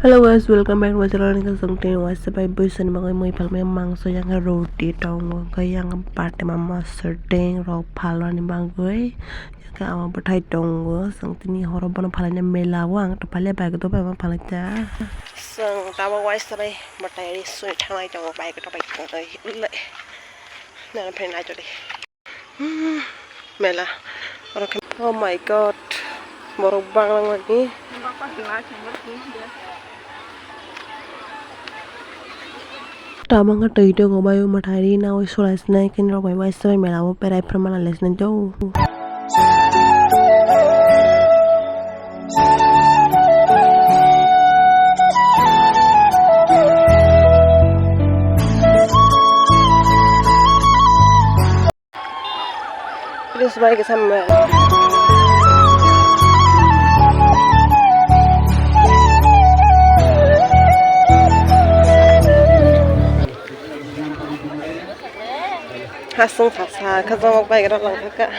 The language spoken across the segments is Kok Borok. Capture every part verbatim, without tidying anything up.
Hello guys, welcome back to my channel. Ang kasong tini waisa bai buisani bagwi mui phalmai mangso, yang roti tongo, hwnkhe yang party ma masa teng rok phalmani bagwi, yang ama bwthai tongo. Chwng tini horo bono phalai mela o, ang to phalya bike to bai ma phalai ta. Chwng tabuk waisa bai bwthai ri sui thanglai tongo, bike to bai kwrwi ulai. Nang phai nai to di. Hmm, mela. Oro khe, oh my God. Borok banglang lagi. Tabangkha twi tongo bai o mwthai ri nawi sulai sinai khe norok bai waisa bai mela o berai phuru mana le sinai do. Please, bai, ke samme. Hasung sasa, khajamok bai, rok lang kha.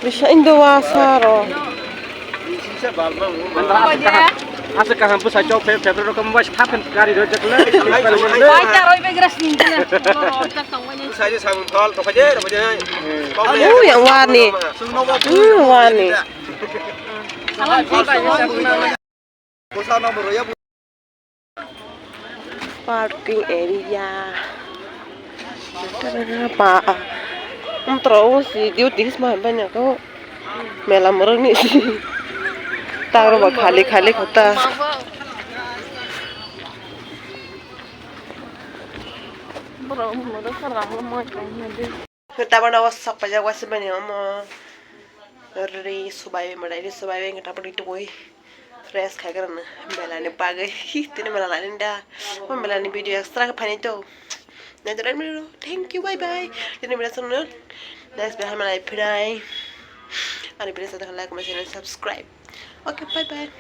Bisa Indo wasa ro. Asa kaham, asa kaham bwsa chok phe, phe rok bai stha phen gari rok jakle. Bai ta roi bai gras ning kena. Sai je sabun thol to khaje ro je. U yang wani. U wani. Salam. Parking area. Pa. Umtro si duty hisma banya ko. Mela moroni. Taro ba khali khali khota. Tabana o sok paijak waisa bini omo. Ri subai mwnai ri subai wngkha tabuk twi tubui fresh khai gra no mela ni bagwi tini mela nani da o mela ni video extra khe phainai to nai thank you bye bye tini mela songno next bahai malai phinai ani video sa like comment share subscribe okay bye bye.